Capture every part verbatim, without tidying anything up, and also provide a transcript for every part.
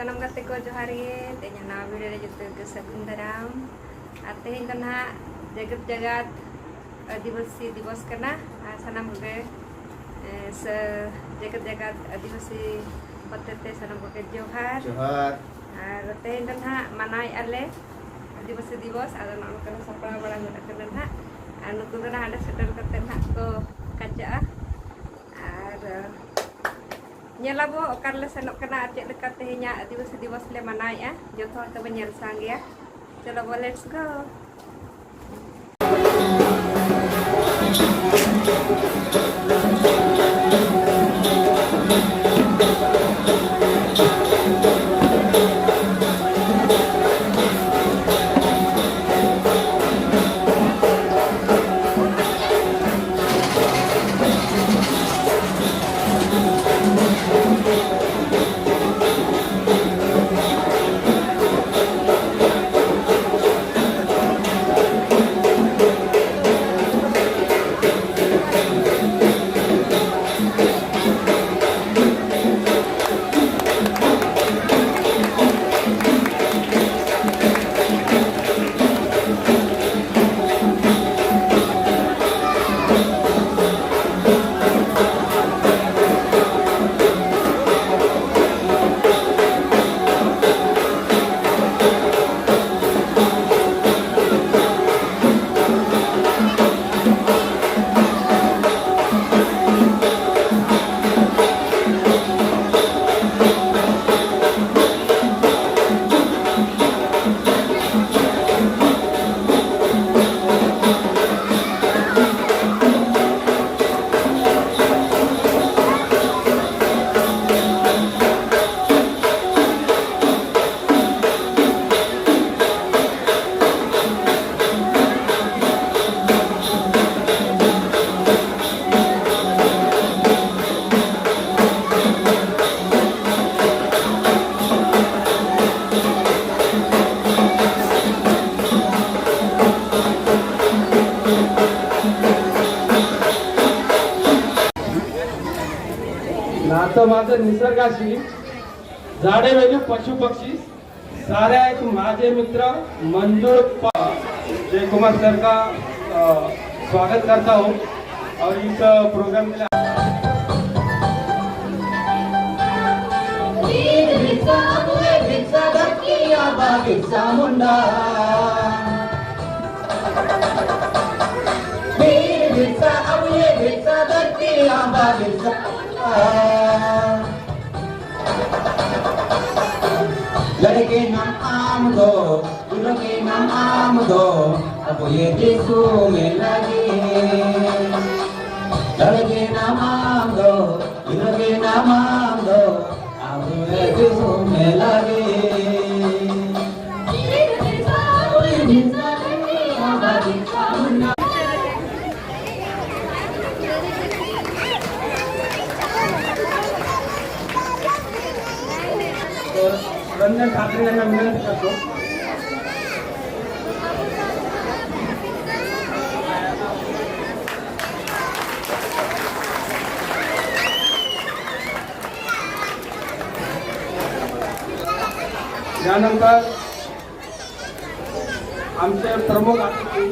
ᱥᱟᱱᱟᱢ ᱜᱟᱛᱮ ᱠᱚ ᱡᱚᱦᱟᱨ ᱜᱮ᱾ ᱛᱮᱦᱮᱧ ᱱᱟᱣᱟ ᱵᱷᱤᱰᱤᱭᱳ ᱨᱮ ᱡᱚᱛᱚ ᱜᱮ ᱥᱟᱹᱜᱩᱱ ᱫᱟᱨᱟᱢ᱾ ᱟᱨ ᱛᱮᱦᱮᱧ ᱫᱚ ᱱᱟᱦᱟᱜ ᱡᱮᱜᱮᱛ ᱡᱟᱠᱟᱛ ᱟᱹᱫᱤᱵᱟᱹᱥᱤ ᱫᱤᱵᱚᱥ ᱠᱟᱱᱟ᱾ ᱟᱨ ᱥᱟᱱᱟᱢ ᱠᱚᱜᱮ, ᱮ, ᱥᱮ ᱡᱮᱜᱮᱛ ᱡᱟᱠᱟᱛ ᱟᱹᱫᱤᱵᱟᱹᱥᱤ ᱦᱚᱛᱮᱛᱮ ᱥᱟᱱᱟᱢ ᱠᱚᱜᱮ ᱡᱚᱦᱟᱨ᱾ ᱡᱚᱦᱟᱨ᱾ ᱟᱨ ᱛᱮᱦᱮᱧ ᱫᱚ ᱱᱟᱦᱟᱜ ᱢᱟᱱᱟᱣᱮᱫᱼᱟ ᱞᱮ ᱟᱹᱫᱤᱵᱟᱹᱥᱤ ᱫᱤᱵᱚᱥ᱾ ᱟᱫᱚ ᱱᱚᱜᱼᱚ ᱱᱚᱝᱠᱟ ᱞᱮ ᱥᱟᱯᱲᱟᱣ ᱵᱟᱲᱟ ᱜᱚᱫ ᱟᱠᱟᱱᱟ ᱱᱟᱦᱟᱜ᱾ ᱟᱨ ᱱᱩᱠᱩ ᱫᱚ ᱱᱟᱦᱟᱜ ᱦᱟᱸᱰᱮ ᱥᱮᱴᱮᱨ ᱠᱟᱛᱮ ᱱᱟᱦᱟᱜ ᱠᱚ ᱠᱟᱪᱟᱜᱼᱟ᱾ ᱟᱨ ᱧᱮᱞᱟᱵᱚ ᱚᱠᱟ ᱨᱮᱞᱮ ᱥᱮᱱᱚᱜ ᱠᱟᱱᱟ ᱟᱨ ᱪᱮᱫ ᱞᱮᱠᱟ ᱛᱮᱦᱮᱧᱟᱜ ᱟᱹᱫᱤᱵᱟᱹᱥᱤ ᱫᱤᱵᱚᱥ ᱞᱮ ᱢᱟᱱᱟᱣᱮᱫᱼᱟ᱾ ᱡᱚᱛᱚ ᱦᱚᱲ ᱛᱮᱵᱚ ᱧᱮᱞ ᱥᱟᱸᱜᱮᱭᱟ᱾ ᱪᱚᱞᱚ ᱵᱚ, let's go᱾ नाथ माझं निसर्गाशी झाडे वेली पशु पक्षी सारे आहेत माझे मित्र मंजूर प-, जय कुमार सर का अ, स्वागत करता हूँ और इस प्रोग्राम के लिए। वीर बिरसा, अबुए बिरसा, धरती आबा बिरसा मुंडा। वीर बिरसा, अबुए बिरसा, धरती आबा बिरसा मुंडा। लड़के नाम आम दो, लड़के नाम आम दो, अब ये दिसुमे लागे। लड़के नाम आम दो, लड़के नाम आम दो, अब ये दिसुमे लागे। तर रंजन ठाकरे यांना विनंती करतो. यानंतर आमचे प्रमुख अतिथी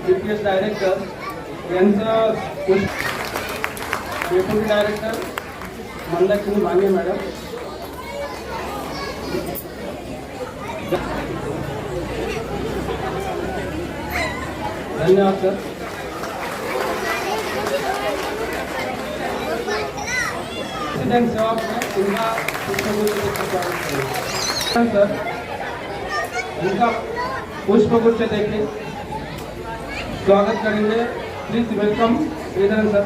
डीपीएस डायरेक्टर यांचं पुष्प, डेप्युटी डायरेक्टर मंदाकिनी भांगे मॅडम. धन्यवाद सर. प्रेसिडेंट सेवा में उनका पुष्पगुच्छ देकर स्वागत करेंगे. सर, उनका पुष्पगुच्छ देके स्वागत करेंगे. Please welcome president sir.